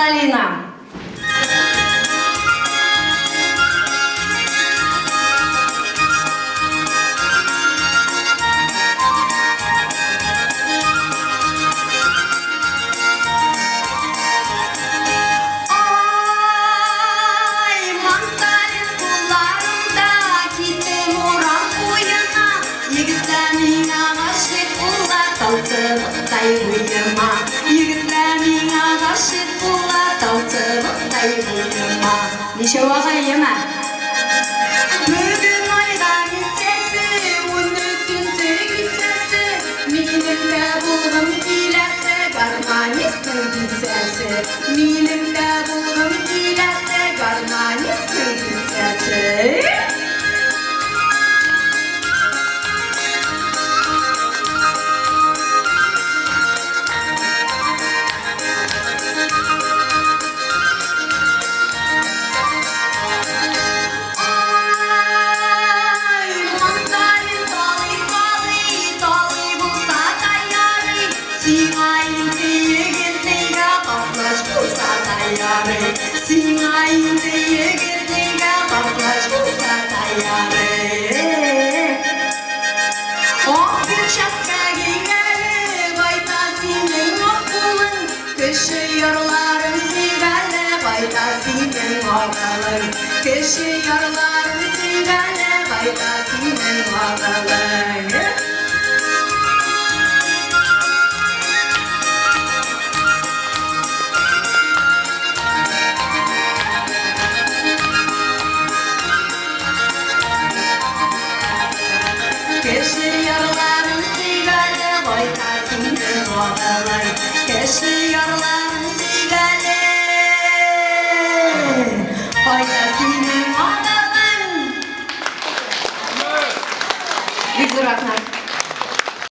Манталина. Ай, манталин кулларымда, киттем урам буена. Егетләр миңа гашыйк була, талчыбыктай буема. Егетләр миңа гашыйк була, талчыбыктай буема. Ничәү агай, яме? Бүген айга ничәсе, 13 кичәсе, минем дә булгым килә, гармонистның бисәсе. Минем дә булгым килә, гармонистның бисәсе. Ай, маңгаен талый-талый, талый булса да ярый, сиңа инде егет нигә картлач булса да ярый, сиңа инде егет нигә картлач булса да ярый. Ак перчатка кигәле, кайта синең ак кулың, кеше ярларын сөйгәле, кайта синең акылың. Кеше ярларын сөйгәле, кайта синең акылың. Кеше ярларын сөйгәле, кайта синең акылың. Кеше ярларын сөйгәле, кайта синең акылың. Бик зур рәхмәт.